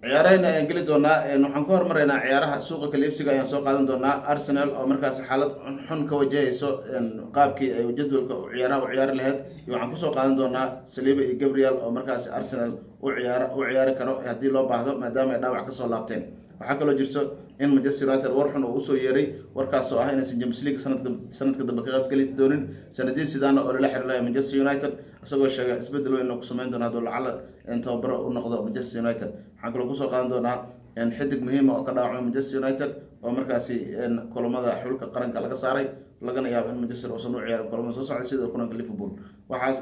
Ciyaarahayna ayaan geli doonaa. Waxaan ku hormaraynaa ciyaaraha suuqa kala iibsiga ayaan soo qaadan doonaa. Arsenal oo markaasi xaalad xun ka wajahayso qaabkii ay jadwalka ciyaaraha u ciyaari lahayd, iyo waxaan kusoo qaadan doonaa Saliba iyo Gabriel oo markaasi Arsenal u ciyaari karo haddii loo baahdo, maadaama ay dhaawac kasoo laabteen. Waxaa kaloo jirto in Manchester United war xun uu usoo yeeray, warkaasoo ah inaysan Champions League sanadka dambe ka qaybgeli doonin. Zinedine Zidane oo lala xiriiraya Manchester United, isagoo sheegay isbedel weyn inuu ku sameyn doono hadduu lacala tababaro u noqdo Manchester United. Waxaan kaloo kusoo qaadan doonaa xidig muhiima oo ka dhaawacmay Manchester United oo markaasi kulamada xulka qaranka laga saaray, lagana yaabo in Manchester uusan u ciyaarin kulamada soo socda, sida kulanka Liverpool. Waxaas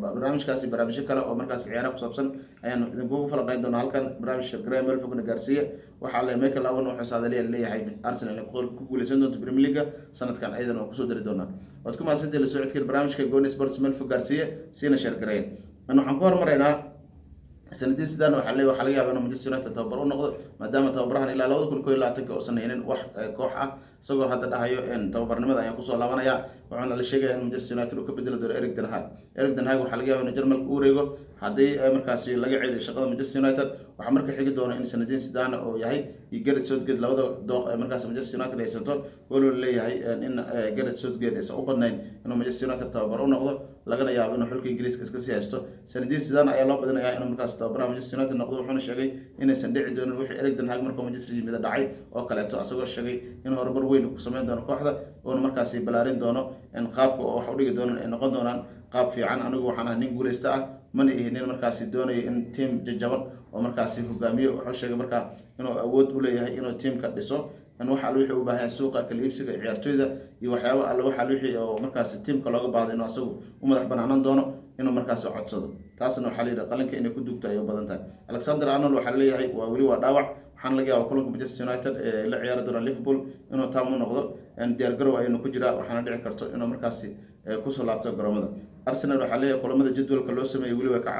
barnaamijkaasi, barnaamijyo kale oo markaasi ciyaaraha ku saabsan ayaan idinkugu falanqeyn doonaa halkan. Barnaamijka Graham Melfogna gaarsiiya. Waxaa le Michael Owen wuxuu saadaliya leeyahay Arsenal inay ku guuleysan doonto Premier League sanadkan, ayadan oo kusoo dari doonaa. Waad ku mahadsantahay la socodkeen barnaamijka Gooni Sports. Melfog gaarsiiya, siina share gareeya. Waxaan ku hormaraynaa Zinedine Zidane. Waxaa le waxaa laga yaaba inuu Manchester United tababar u noqdo, maadaama tababarahan ilaa 2021-ka uusan haynin wax koox ah, isagoo hadda dhahayo tababarnimada ayaan kusoo laabanaya. Wuxuuna la sheegaya in Manchester United uu ka bedeli doono Erik ten Hag. Erik ten Hag waxaa laga yaaba inuu Jarmalka u wareego haddii markaasi laga celiyo shaqada Manchester United. Waxaa marka xigi doona in Zinedine Zidane oo yahay iyo Gareth Southgate labada dooq ee markaas Manchester United haysato, walow leeyahay in Gareth Southgate aysan u badnayn inuu Manchester United tababar u noqdo, lagana yaabo inuu xulka Ingiriiska iska sii haysto. Zinedine Zidane ayaa loo badinayaa inuu markaas tababaraha Manchester United noqdo, wuxuuna sheegay inaysan dhici doonin wixii Erik ten Hag markuu Manchester yimid dhacay oo kaleeto, isagoo sheegay in horumar weyn ku sameyn doono kooxda, oona markaasi balaarin doono qaabka oo wax u dhigi doonan ay noqon doonaan qaab fiican. Anigu waxaan ahay nin guuleysta ah, mana ihi nin markaasi doonayo in team jajaban oo markaasi hogaamiyo. Wuxuu sheegay markaa inuu awood u leeyahay inuu teamka dhiso, in wax alle wixii u baahan yahay suuqa kala iibsiga ciyaartoyda iyo waxyaabo alle wax alle wixii oo markaasi teamka looga baahdo inuu asagu u madax banaanan doono, inuu markaasi codsado. Taasna waxaa la yidhi qalinka inay ku dugta ay u badan tahay. Alexander Arnold waxaa leeyahay waa weli waa dhaawac, waxaana laga yaaba kulanka Manchester United ee la ciyaari doona Liverpool inuu taam u noqdo. Diyaar garow ayaynu ku jiraa, waxaana dhici karto inuu markaasi kusoo laabto garoomada. Arsenal waxaa leeyahay kulamada jadwalka loo sameeyey weli way ka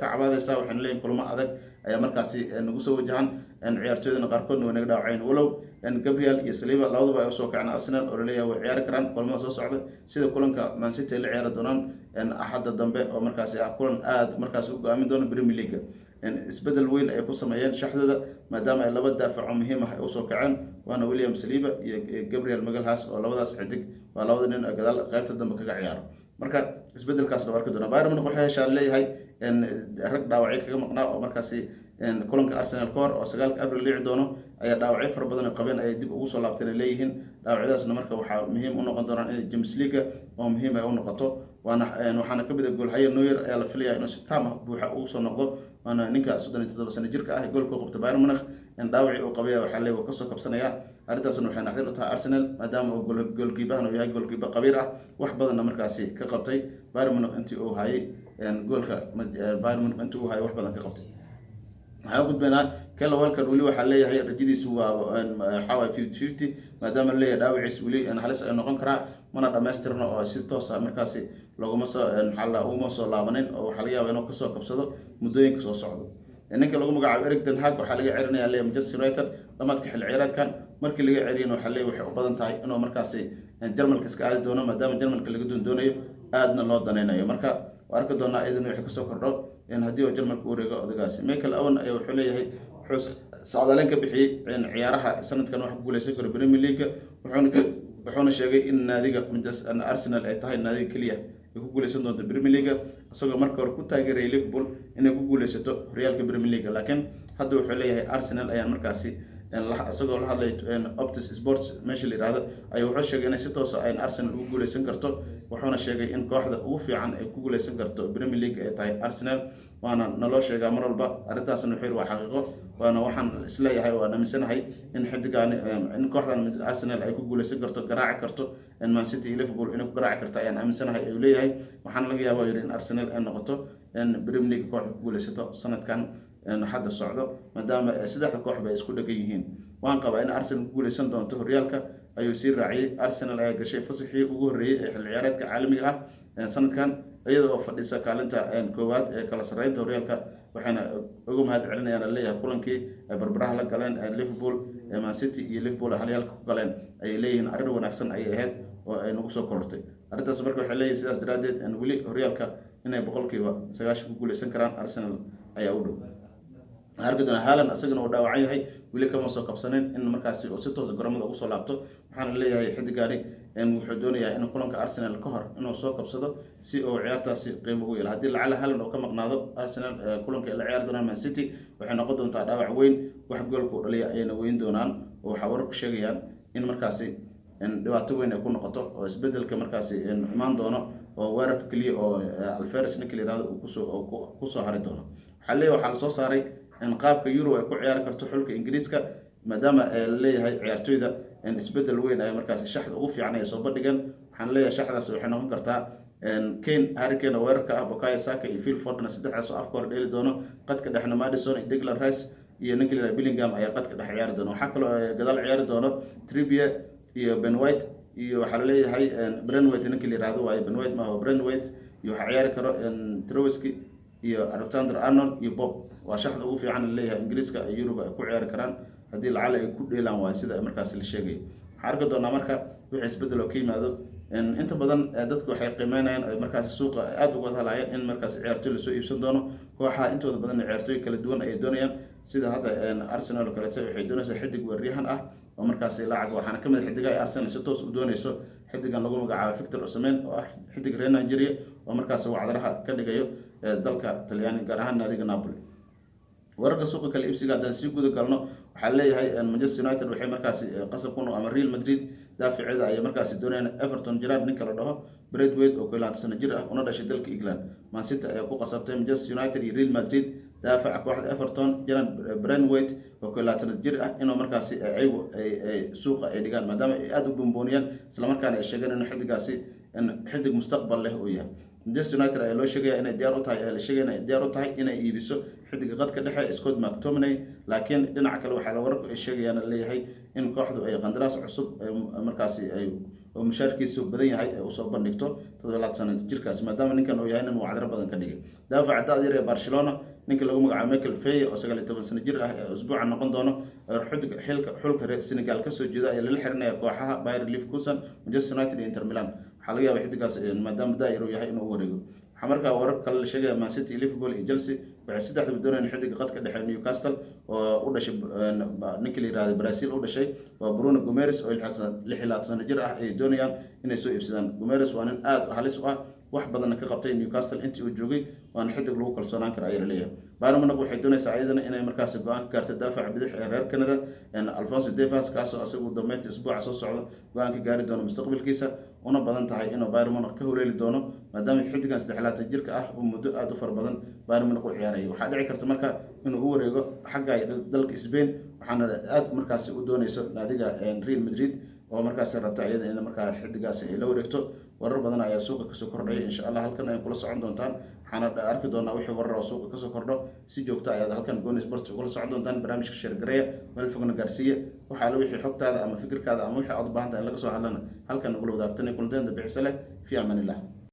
cabaadaysaa. Waxayna leeyihin kulamo adag ayaa markaasi nagu soo wajahan, ciyaartooydana qaarkoodna way naga dhaawaceen, walow Gabriel iyo Saliba labadaba ay usoo kaceen Arsenal oo laleeyahay way ciyaari karaan kulamada soo socda, sida kulanka Man City ay la ciyaari doonaan Axadda dambe oo markaasi ah kulan aada markaasi u go-aamin doono Premier League. Isbedel weyn ay ku sameeyeen shaxdooda, maadaama ay laba daafaco muhiim ah ay usoo kaceen, waana William Saliba iyo Gabriel Magalhaes, oo labadaas xidig waa labada nin oo gadaal qaybta dambe kaga ciyaaro. Marka isbedelkaasna waa arki doonaa. Bayern Munich waxay heshaan leeyahay rag dhaawacyo kaga maqnaa oo markaasi kulanka Arsenal ka hor oo 9-ka Abril dhici doono ayaa dhaawacyo fara badan oo qabeen ayay dib ugu soo laabteen ay leeyihiin. Dhaawacyadaasna marka waxaa muhiim u noqon doonaan in Champions League oo muhiim ay u noqoto. Waana waxaana kamid ah goolhaye Neuer ayaa la filaya inuu si taam ah buuxa ugu soo noqdo, waana ninka 37 sano jirka ah goolka u qabta Bayern Munich. Dhaawacii uu qabaya waxaa leey kasoo kabsanaya. Arrintaasna waxay naxdin u tahay Arsenal, maadaama uu goalkeeperhan uu yahay goalkeeper qabiir ah, wax badanna markaasi ka qabtay Bayern Munich intii uu hayay goolka Bayern Munich, intii uu hayay wax badan ka qabtay. Waxaan u gudbaynaa Kyle Walker. Weli waxaa leeyahay rajadiisu waa waxaa 50-50, maadaama leeyahay dhaawaciis weli halis ay noqon karaa, mana dhamaystirno oo si toos ah markaasi looguma soo, maxaa la, uguma soo laabanin, oo waxaa laga yaaba inuu kasoo kabsado muddooyinka soo socdo. Ninka lagu magacaabo Erik ten Hag waxaa laga celinaya leeyahay Manchester United dhamaadka xilli ciyaareedkan. Markii laga celiyana waxaa leeyahay waxay u badan tahay inuu markaasi Jarmalka iska aadi doono, maadaama Jarmalka laga doondoonayo, aadna loo danaynayo. Marka waa arki doonaa iyadana wixii kasoo kordho haddii uu Jarmalka u wareego odagaasi. Michael Owen ayaa wuxuu leeyahay, wuxuu socdaaleyn ka bixiyey ciyaaraha sanadkan wax ku guuleysan karo Premier League, wuxuuna sheegay in naadiga Arsenal ay tahay naadiga keliya ay ku guuleysan doonto Premier League, isagoo marka hore ku taageerayay Liverpool inay ku guuleysato horyaalka Premier League. Laakiin hadda wuxuu leeyahay Arsenal ayaan markaasi, isagoo la hadlay Optus Sports meesha la yihahdo, ayuu wuxuu sheegay inay si toosa ay Arsenal ugu guuleysan karto. Wuxuuna sheegay in kooxda ugu fiican ay ku guuleysan karto Premier League ay tahay Arsenal, waana naloo sheegaa mar walba. Arrintaasna wuxuu yidhi waa xaqiiqo, waana waxaan isleeyahay, waan aaminsanahay in xidigan, in kooxdan Arsenal ay ku guuleysan karto, garaaci karto Man City iyo Liverpool, inay ku garaaci karto ayaan aaminsanahay, ayuu leeyahay. Waxaana laga yaaba yidhi in Arsenal ay noqoto Premier League kooxda ku guuleysato sanadkan hadda socdo, maadaama saddexda kooxba ay isku dhegan yihiin. Waan qabaa in Arsenal ku guuleysan doonto horyaalka, ayuu sii raaciyey. Arsenal ayaa gashay fasaxii ugu horreeyey ee xilli ciyaareedka caalamiga ah sanadkan, iyada oo fadhisa kaalinta koowaad ee kala sarreynta horyaalka, waxayna uga mahad celinayaan leeyahay kulankii ay barbaraha la galeen Liverpool. Man City iyo Liverpool halyaalka ku galeen ayay leeyihiin arrin wanaagsan ayay ahayd oo ay nagu soo korortay arrintaas. Marka waxay leeyihin sidaas daraaddeed weli horyaalka inay 90% ku guuleysan karaan Arsenal ayaa u dhow. Arki doonaa Haaland asagana uu dhaawacan yahay, weli kama soo kabsanin in markaasi uu si toosa garoomada ugu soo laabto. Waxaana leeyahay xidigaani wuxuu doonayaa in kulanka Arsenal ka hor inuu soo kabsado si uu ciyaartaasi qiimo ugu yeelo. Haddii lacala Haaland oo ka maqnaado Arsenal kulanka ay la ciyaari doonaan Man City, waxay noqon doontaa dhaawac weyn, wax goolka u dhaliya ayayna weyn doonaan, oo waxaa wararku sheegayaan in markaasi dhibaato weyn ay ku noqoto oo isbedelka markaasi imaan doono oo weerarka keliya oo Alvarez ninka la yihahdo uu kusoo hari doono. Waxaa leeyahay waxaa lasoo saaray in qaabka Euro ay ku ciyaari karto xulka Ingiriiska, maadaama leeyahay ciyaartoyda isbedel weyn ay markaasi shaxda ugu fiican ay soo bandhigeen. Waxaan leeyahay shaxdaas waxay noqon kartaa Kane, Harry Kane oo weerarka ah, Bukayo Saka iyo Phil Foden, saddexdaas oo afka hore dheeli doono. Qadka dhexna Maddison iyo Declan Rice iyo ninka la yihahdo Bellingham ayaa qadka dhex ciyaari doono. Waxaa kaloo gadaal ciyaari doono Trippier iyo Ben White iyo waxaa laleeyahay Branthwaite, ninka la yihahdo waayo Ben White maaha, Branthwaite, iyo waxaa ciyaari karo Troweski iyo Alexander Arnold iyo Pope. Waa shaxda ugu fiican laleeyahay Ingiriiska ay Yurub ay ku ciyaari karaan haddii lacala ay ku dheelaan, waayo sida markaasi la sheegay. Waxaan arki doonaa marka wixii isbedel oo ka yimaado. Inta badan dadku waxay qiimeynayaan ay markaasi suuqa aada uga hadlayaan in markaasi ciyaartoy lasoo iibsan doono. Kooxaha intooda badan ciyaartooy kala duwan ayay doonayaan, sida hadda Arsenal oo kaleeto waxay doonaysaa xidig weeraryahan ah oo markaasi lacag. Waxaana kamid a xidigaha ay Arsenal si toos u doonayso xidigan lagu magacaabo Victor Osimhen, oo ah xidig reer Nigeria oo markaasi wacdaraha ka dhigayo dalka Talyaani, gaar ahaan naadiga Napoli. Wararka suuqa kale iibsiga haddaan sii guda galno, waxaa leeyahay Manchester United waxay markaasi qasab ku ama Real Madrid daaficeeda ayay markaasi doonayaan Everton Gerard ninka la dhaho Braithwaite oo 21 sano jir ah una dhashay dalka England. Man City ayaa ku qasabtay Manchester United iyo Real Madrid daafaca kooxda Everton Gerard Braithwaite oo 21 jir ah inuu markaasi ayagu ay suuqa ay dhigaan, maadaama ay aada u bombooniyaan, islamarkaana ay sheegeen inuu xidigaasi xidig mustaqbal leh uu yahay. Manchester United ayaa loo sheegaya inay diyaar u tahay, ayaa la sheegaya inay diyaar u tahay inay iibiso xidiga qadka dhexe Scott McTominay, laakiin dhinaca kale waxaa wararku ay sheegayaan leeyahay in kooxdu ay qandaraas cusub markaasi ay oo mushaarkiisu badan yahay ay usoo bandhigto 27 sano jirkaasi, maadaama ninkan uu yahay nin wacdaro badan ka dhigay. Daafaca da-da yar ee Barcelona ninka lagu magacaabo Michael Faye oo 19 sano jir ah ee usbuuca noqon doono xudiga xilka xulka reer Senegal kasoo jeeda ayaa lala xirinaya kooxaha Bayer Leverkusen, Manchester United iyo Inter Milan. Waxaa laga yaaba xidigaas, maadaama da-yar uu yahay, inuu u wareego. Waxaa markaa warar kale la sheegaya Man City, Liverpool iyo Chelsea waxay saddexdaba doonayaan xidiga qadka dhexe Newcastle oo u dhashay ninka la yihahdo Brazil u dhashay, waa Bruno Guimaraes oo 26 sano jir ah, ayay doonayaan inay soo iibsadaan. Guimaraes waa nin aada halis u ah, wax badanna ka qabtay Newcastle intii uu joogay, waana xidig lagu kalsoonaan kara ayaa laleeyahay. Bayern Munich waxay doonaysaa iyadana inay markaasi go-aan ka gaarto daafaca bidix ee reer Canada Alphonso Davies, kaasoo asagu dambeynta isbuuca soo socda go-aan ka gaari doono mustaqbalkiisa, una badan tahay inuu Bayern Munich ka holeeli doono, maadaama xidigan 33 jirka ah uu muddo aada u fara badan Bayern Munich u ciyaarayay. Waxaa dhici karta marka inuu u wareego xagga dalka Spain, waxaana aada markaasi u dooneyso naadiga Real Madrid oo markaasi rabta iyada in markaa xidigaasi ay la wareegto. Warar badan ayaa suuqa kasoo kordhaya, insha Allah halkan ay kula socon doontaan. Waxaana arki doonaa wixii warar oo suuqa kasoo kordho, si joogta ayaad halkan Gooni Sports ugula socon doontaan. Barnaamijka share gareeya, meel fogna gaarsiiya. Waxaa la wixii xogtaada ama fikirkaada ama wixii aad u baahan tahay in laga soo hadlana halkan nagula wadaagtan. Kulanteenda bixisa leh, fi amaan illah.